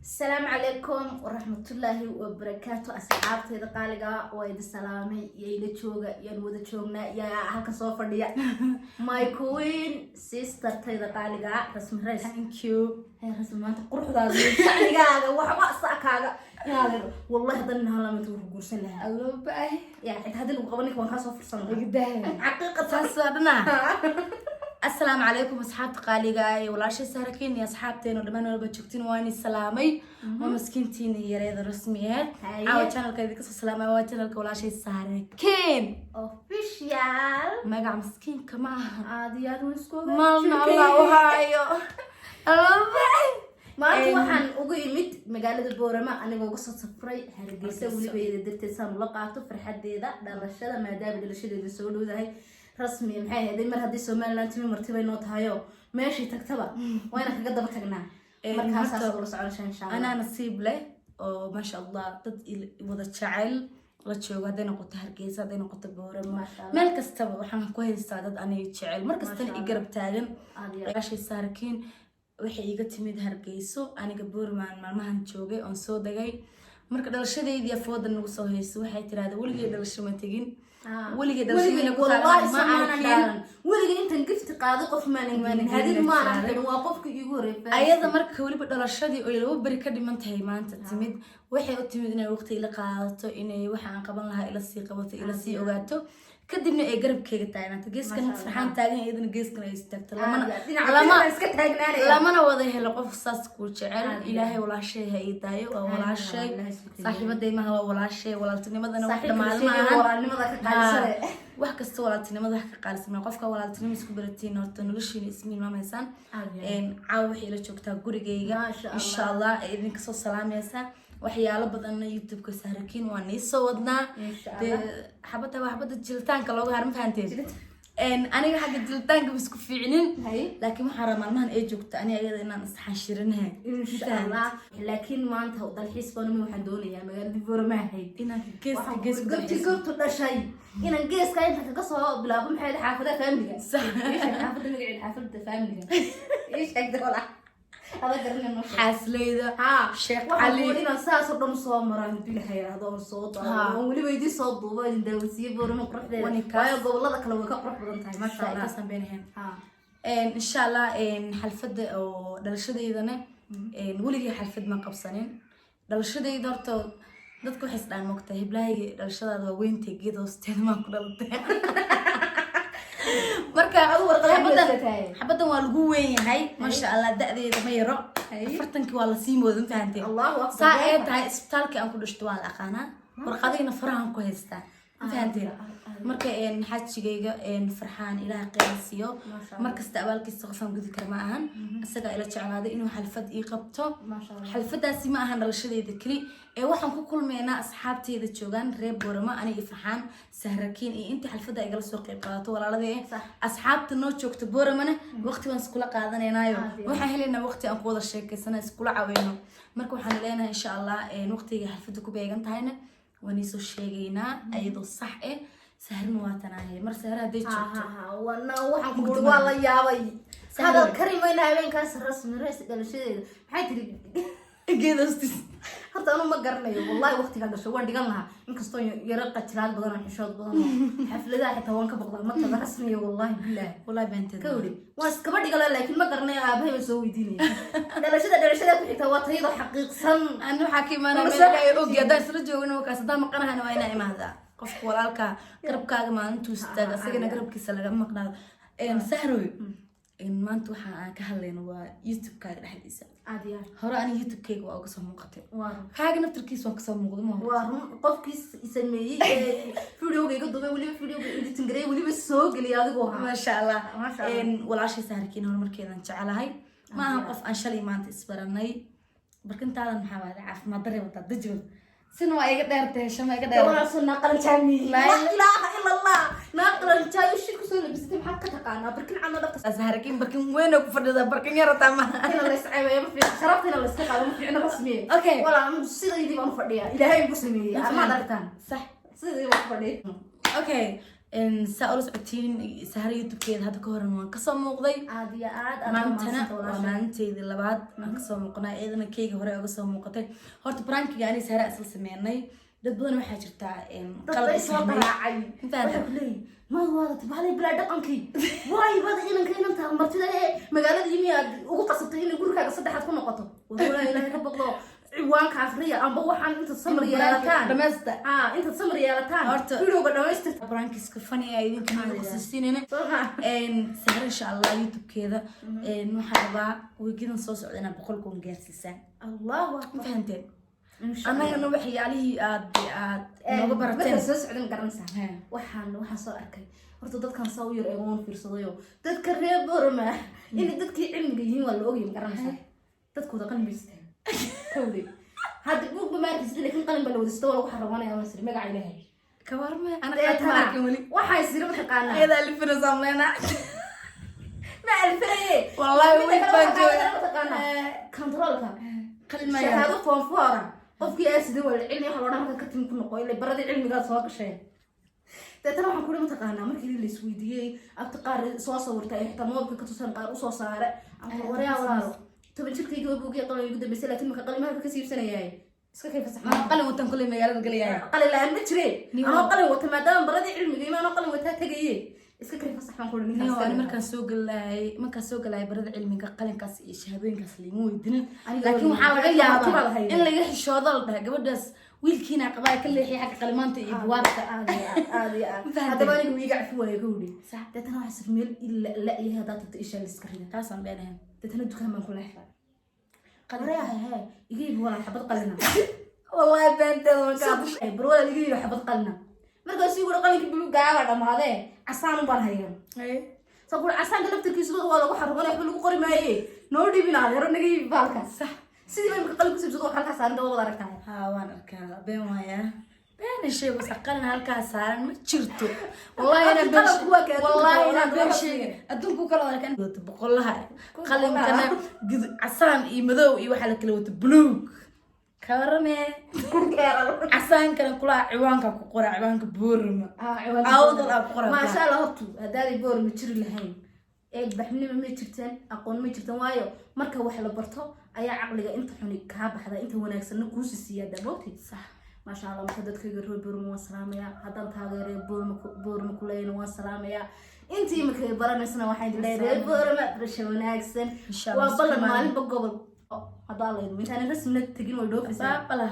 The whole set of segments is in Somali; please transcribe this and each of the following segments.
Asalaamu calaykum waraxmatullaahi wabarakaatu. Asxaabteyda qaaliga, waa idin salaamay. Iyo ila jooga, yaan wada joognaa, yaa halka soo fadhiya, my queen sistertayda qaaliga, Rasmi Rays. Thank you. Hey Rasmi, maanta quruxdaada iyo sacnigaaga waxba sakaaga inaad, wallahi hadan halamanta wuxuu guursan lahaa. Allo bye. Ya xitaa haddii lagu qabo ninka, waan kaa soo fursan lahaa. Igdahay. Xaqiiqatan. Saas waa dhana. Asalaamu calaykum asxaabta qaaliga ah ee walaashay Saarakiin iyo asxaabteena dhammaan walba joogtiin, waa inay salaamay. Waa maskiintiina yareeda Rasmiyeed. Haye. Caawa channelka idinka soo salaamay waa channelka walaashay Saarakiin Official. Magaca maskiinka ma aha. Aad iyo aad waan isku ogaa. Maalna Allah u haayo. Allo bye. Maanta waxaan ugu imid magaalada Boorama, anigoo uga soo safray Hargeysa. Hargeysa. Weliba iyada darteed saan ula qaato farxadeeda dhalashada, maadaama dhalashadeeda soo dhowdahay. Rasmi maxay ahayd, mar haddii Somaliland timi, martibay noo tahayo, meeshii tagtaba waa inaan kaga daba tagnaa. Markaasaas horta ula soconasha, insha Allah. Anaa nasiib leh oo maasha Allah dad wada jecel la joogo, hadday noqoto Hargeysa, hadday noqoto Boorama. Maasha Allah. Meel kastaba waxaan ku haystaa dad aniga jecel, mar kastana Maasha i garab taagan. Aad iyo aad. Walaashay Saarakiin waxay iiga timid Hargeyso, aniga Boormaan maalmahan joogay oon soo degay. Marka dhalashadeydii afooda nagu soo hayso, waxay tiraahdaa, "Weligay dhalasho ma tegin." Weligay dhalashadiina ku wallahi taagan ma samaanan arkin. dhaaran, weligay intan gifti qaado qof maanan Maanan gelin hadid gelin, maanan tiraahday. arkin, waa qofka iigu horreeyay. Ayada marka weliba dhalashadii oy 2 beri ka dhiman tahay maanta timid, waxay u timid inay waqti ila qaadato, inay waxa aan qaban lahaa ila sii qabato, ila sii ogaato, kadibna ay garabkeyga taagnaato geeskan. Masha Allah. Farxaan taagan, iyadana geeskan ay istaagto. Lamana dhinaca lama dhinaca iska taagnaanaya. Lamana wada helo qof saas kuu jecel. Aad iyo Ilaahay walaashay ha ii daayo, waa walaashay. Ilaahay subxaanahu. Saaxiibaday maha, waa walaashay. Walaaltinimadana wax Saaxiibka dhamaado la ma sheegay ahan. walaalnimada ka qaalisane. Wax kasta walaaltinimada wax ka qaalisan. Qofka walaaltinimo isku baratiin, horta noloshiina isma hilmaamaysaan. Aad iyo aad. Caawa waxay ila joogtaa gurigayga. Maasha Allah. Insha Allah ee idinka soo salaamaysa. Waxyaalo badanna YouTube-ka Saarakiin waa nii soo wadnaa. Insha Dee Allah. xabadda waa xabadda jilitaanka looga har, ma fahanteen? Aniga xagga jilitaanka ma isku fiicnin, Hay. laakiin waxaan rabaa maalmahan ay joogto ani ayada inaan isxanshirinahay. Insha Allah. Laakiin maanta dalxiis baan uma, waxaan doonayaa magaalada Boorama ahayd inaan geeska waxaan gees ku goobtii dalxiiso. Goobtu dhashay inaan geeska inta kaga soo bilaabo, maxay ahayd, xaafadaha faamiliga. Sax. Ii sheeg xaafadda magaceeda, xaafadda faamiliga ii sheegda, walaa ada garanay, noo sheeg. Xaasleyda. Haa. Sheekh Waxaan Cali. kuwa inaan saas oo dhan soo maro haddii la yiraahdo, oon soo Haa. daao, oon weliba idin soo duubo, idin daawansiiyo Boorama quruxdeeda. Wanikaas. Waayo gobolada kale way ka qurux badan tahay, maasha Allah. Kaasaan beenahayn. Haa. Insha Allah xalfadda oo dhalashadeydana, weligay xalfad ma qabsanin. Dhalashadayda horta dadka waxay isdhahan, mogtahay, hiblahayga dhalashadaada waa weyntay, geed hoosteeda maan ku dhalatay. Marka Adu warqadaha xabaddan tahay. Xabaddan waa lagu weyn yahay, maasha Allah, da-deeda ma yaro. Hay. 40-kii waa lasii mooda, ma fahanteen? Allahu akbar. Saa ee tahay, isbitaalkii aan ku dhashto waa la aqaanaa, warqadihina farahan ku haystaa, ma fahanteen? Marka xaajigayga Farxaan, Ilaaha khayr siiyo. Maasha Allah. Markasta abaalkiisa qofaan gudi kara ma ahan. Isagaa ila jeclaaday inuu xalfad ii qabto. Maasha Allah. Xalfadaasi ma ahan dhalashadeeda keli ee waxaan ku kulmeynaa asxaabteeda joogaan reer Boorama, aniga iyo Farxaan, Sahrakiin iyo intii xalfadda igala soo qayb qaadato walaaladee. Asxaabta noo joogta Booramana waqti waan iskula qaadanaynaayo. Aad iyo Waxaan helaynaa waqti aan ku wada sheekaysana, iskula caweyno. Marka waxaan leenahay, insha Allah, waqtiga xalfadda ku beegan tahayna waan iisoo sheegaynaa ayadoo sax eh. Sahrina waa tanaahe, mar Sahre hadday joogto. Wana waxaan ku uri, waa la yaabay. Sahro. Hadal kari mayna habeenkaas Rasmi Reys dhalashadeeda maxay tiri? Geed hoostiis. Horta anu ma garanayo wallahi waqtigaa dhasho, waan dhigan lahaa, inkastoo yaro qajiraad badan oo xishood badan oo xafladaha xitaa waan ka baqdaa ma taga Rasmiya, wallahi bilahi. Wallahi beenteed. Ka weri waan iskaba dhigala, laakiin ma garanayo, aabahay baan soo weydiinaya. Dhalashada ku xigta waa tayadoo xaqiiqsan. Ani waxaa ka imaanaya Ama meel soo ilaahay ogi. Haddaan isla joogin wakaas, haddaan maqanahana waa inaa imaadaa. Qofka walaalka garabkaaga maalintuu istaaga, asagana garabkiisa laga maqnaado. Sahroy, maanta waxa aan ka hadlayno waa YouTube-kaaga dhexdiisa. Aad iyo aad. Hore ani YouTube-kayga waa uga soo muuqatay. Waa run. Kaaga naftarkiisa waan kasoo muuqday, ma Waa run, qofkii sameeyey ee videoga iga duubay, weliba videoga editing gareey, weliba soo geliyay adigoo ahaa. Maasha Allah. Maasha Allah. Walaashay Saharkiin horumarkeedan jecelahay. Ma aha qof aan shalay maanta isbaranay. Barkintaadan maxaa waay? Caafimaad darre wataa dajwal, sina waa iga dheertahay, shama iga dheer. Walaasoo naaqalanjaami. Laa Laa ilaaha ila Allah, naaqalanjaayo shir kusoo labisatay, maxaad ka taqaanaa barkin cadna dhabta? Saharkiin barkin weyn oo ku fadhida, barkin yar wataa maha. Ina la isceebeeyo ma fiicna, sharafta ina la iska qaado ma fiicna, Rasmiye. Okay. Walaa anigu sidaydii baan u fadhiyaa, Ilaahay igu sameeyey, amaad aragtaan. Sax. Sidaydii baan u fadhiya. Okay. Saa ula socotiin Sahra YouTube-keeda hadda ka horan waan kasoo muuqday. Aad iyo aad aad. Maantana waa maalinteydii labaad aan kasoo muuqnay, iyadana keyga hore uga soo muuqatay. Horta prankiga ani Sahra isla sameynay, dad badan waxaa jirtaa dad qalad bay u soo fahmay. qaraacay. Intaan- Waxay ku leeyihin, maad waadata bahalay bilaa dhaqankii waay baad inanka inanta martida ee magaalada yimi aad ugu qasabtay inay gurigaaga saddexaad ku noqoto. War walaa, Ilaahay ka boqdo, ciwaanka afriya amba waxaan intaad samir yeelataan. Dhamaysta. Ah, intaad samir yeelataan Horta- videoga dhamaystirta. Prankiska funny ah idinka naga qosaysiinayna. Soo ma? Sahra insha Allah YouTube-keeda waxaan rabaa weegidan soo socda inaad 100,000 gaarsiisaan. Allahu Ma akbar. fahanteen? Insha Allah. Annagana waxyaalihii aad nooga barateen. Markaan soo socdan garanaysaa, He. waxaan soo arkay horta dadkan saa u yar eegoon fiirsadayo, dadka reer Boorama inay dadkii cilmiga yihiin waa la ogyahay, ma garanaysaa? Dadkooda qalin bay sitaan kawde. Hadda buugba ma arkaysid, laakiin qalin baa la wada sito, waa lagu xarabanaya. Waan siri magaca Ilaahay. Kawarme ana qaad ma Deetana arkin weli. Waxaa siri, mataqaanaa, Ayadaa lifinaysaa mleena. Ma alfinaye. Wallahi Midda wiil kale baan waxaa jooga. mataqaanaa controlka Qalin ma yaalo. Shahaado form four-a qofkii aasida waa la cilmi, waxa la odhan halka ka timi ku noqo, ilaa baradii cilmigaad soo gashay. Deetana waxaan kuri, mataqaanaa, markii la isweydiiyey abti qaar soo sawirtay ay xitaa moobka ka tusan, qaar usoo saare. Aan waryaa walaalo, 10 jirkayga waa buugii qalin igu dambeysay, laakiin marka qalin halka ka siibsanayaay iska kay fasax. Ama qalin watan kuley magaalada galayahay. Qalin la-aan ma jire. Niyo. Anoo qalin wata, maadaama baradii cilmiga ima anoo qalin wataa tegaye, iska kay fasax baan kuri. Niyo, Ninkaas ani markaan soo galahay barada cilmiga, qalinkaas iyo shahaadooyinkaas liima weydinin. Aniga Laakiin waa waxaa laga marti baad yaabaa ahayd. in laga xishoodo, la dhahay gabadhaas wiilkiina qabaa, ka leexiya xagga qalimaanta iyo buwaagta. Aad iyo aad, aad iyo aad. Fahanteen? Haddaba aniga wiiga cafi waayo gawdhi. Sax. Deetana waxaa sir meel ila la-yahay haddaad tagto ishaa liska rida. Taasaan beenahay. Deetana dukaan baan ku leexday. Wareeha hee, iga iibi walaal xabad qalina. Wallahi beenteeda markaa. Bar walaal, iga iibi xabad qalina. Markaasuu yiri, qalinka buluugaaga dhamaadee, casaan baan hayaa. Soo kuri casaanka laftarkiisu waa lagu xarumanaya, waxba lagu qori maaye, noo dhibin adeero, naga iibi baalka. Sax. Sidii ba imika qalin kusibsado wax halkaa saaran daba wada aragtaa. Haa, waan arkaa, been waayaa, been sheego qalin halkaa saaran ma jirto. Wallahi inaan been Qalabku waa ka adduunka wallahi kala inaan been wada sheegin, adduunku kala wada arkaan wata boqolaha qalinkana casaan iyo madow iyo waxaa la kala wata buluug, ka warame casaankana kulaha ciwaanka ku qora, ciwaanka Boorama Awdal aa ku qoran. Maasha Allah, hortu haddaanay Boor ma jiri lahayn, eegbaxnimo ma jirteen, aqoon ma jirteen, waayo marka wax la barto ayaa caqliga inta xuni kaa baxda, inta wanaagsanna kuusi siiyaa daboogtay. Sax. Maasha Allah, marka dadkayga reer Boorma waan salaamayaa, haddaan taageeray Boorma, Boorma kuleyna waan salaamayaa, intii imika ay baranaysana waxaan idin leeyahay reer Boorma barasho wanaagsan. Insha Allah, Waa ballan isku maalinba gobol haddaa laydmo intaanay rasmina tegin way dhoofaysaa. Baabala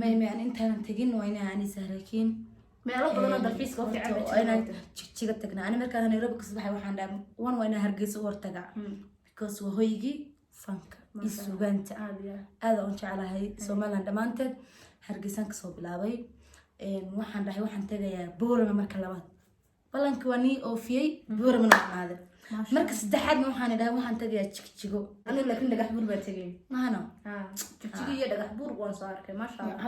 may aan intaanan tegin waa inaa ani Sahrakiin Meelo badan oo dalxiiska oo fiican baa waa inaan jira. Jigjiga tagnaa. Ani markaan Nairobi kasoo baxay waxaan dhahay one waa inaan Hargeysa u hortagaa, because waa hoygii fanka iyo suugaanta. Aad iyo aad. Aad aan u jeclahay Somaliland dhammaanteed. Hargeysaan kasoo bilaabay. Waxaan dhahay waxaan tagayaa Boorama. Marka labaad ballanka waa nii oofiyey, Booramana waa imaaday. Maasha. Marka saddexaadna waxaan idhahay waxaan tagayaa Jigjigo. Aniga laakiin Dhagax Buur baa tegay. Mahano. Jigjigo iyo Dhagax Buur waan soo arkay, maasha Allah.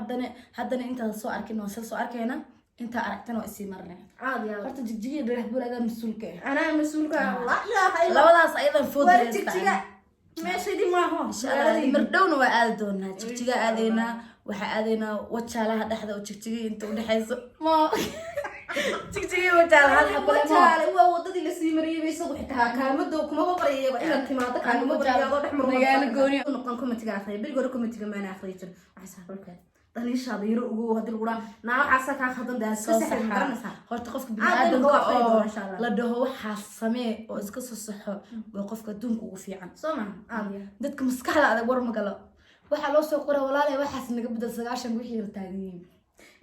Haddana intaad soo arkin waan sal soo arkayna, intaa aragtana waa isii marinay. Aad iyo aad. Horta Jigjiga iyo Dhagax Buur adaa mas-uulka ah. Anaa mas-uulka ah, laa ilaaha illa. Labadaas ayadan food. War Jigjiga meeshaydii maaho. Insha Allah mar dhowna waa aadi doonaa, Jigjiga aadaynaa, waxaa aadaynaa Wajaalaha dhexda oo Jigjiga inta udhexayso, mo Jigjiga Wajaala hal xabo le mo. Wajaale waa wadadii lasii mariyay bay, isagu xitaa kaalmado kumaba baryayaba inaad timaado, kaalmama baryaado dhex maro. Magaalo gooni. Noqon commentiga akhriya. Beriga hore commentiga maana akhriyi jir. Waxay saaxiibka daliishaada yaro ugu hadii lagu dhaha naa waxaasa kaa khaldan daa iska Soo saxay, saxaa. garanaysaa. Horta qofka Aad baynu biniaadamka uga aqri oo doonaa insha Allah. la dhaho waxaa samee oo iska soo saxo waa qofka adduunka ugu fiican. Soo ma aad iyo Dadka maskaxda adag war ma galo, waxaa loo soo qora walaalay waxaas naga bedel, 90 wixii la taagan yihiin.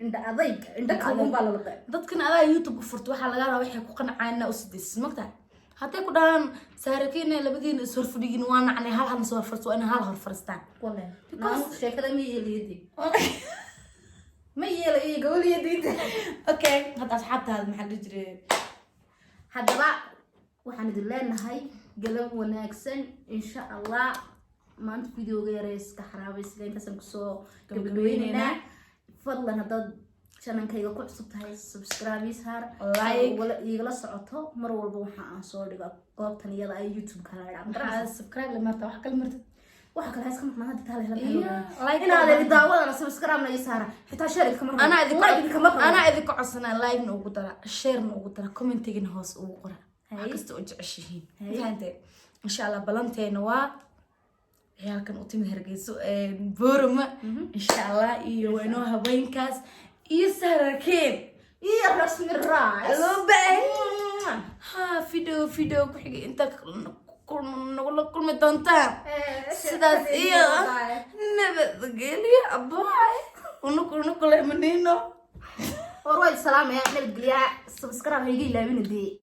Indha adayg, indha kalluun baa la liqay. Dadkan adaa YouTube u furto, waxaa laga rabaa waxay ku qancaan inaa u sidaysid magtahay. Hadday ku dhahaan Saarakiina labadiina is horfadhigin waa nacnay, hal hal soo horfaristo, waa inay hal hor fariistaan. Wallahi sheekada ma yeeliyadi, ma yeelayo gawliyadiinta. Okay, hadda asxaabtaada maxaa la dhihi jiray? Haddaba waxaan idin leenahay galab wanaagsan insha Allah. Maanta videoga yare iska xaraabaysiga intaasaan kusoo gabagabeyneynaa. Fadlan haddaad channelkayga ku cusub tahay, subscribe ii saar. Like. Igala socoto mar walba waxa aan soo dhigo goobtan iyada ay YouTube kala Maxaa subscribe la marta wax kala martid? Waxa kale iska maqnaa hadda taa la hela. Like. Inaad daawadana, subscribe-na ii saara, xitaa share kama rabo. Anaa idinka Like kama rabo. Anaa idinka codsanaa, like-na ugu dara, share-na ugu dara, commentigana hoos ugu qora wax kasta oo jeceshihiin. Fahanteen? Insha Allah balanteena waa ciyaalkan u timid Hargeyso, Boorama, insha Allah, iyo waa inoo haweenkaas iyo Sahrakeen Iyo Rasmi Rice. Loo baahan ha video ku xigay inta nagula kulmi doontaan. Sidaas iyo nabadgelyo. Abaay, unuku lemanino. War waa salaamaya, nabadgelya. Subscribe ha iga ilaawina dee.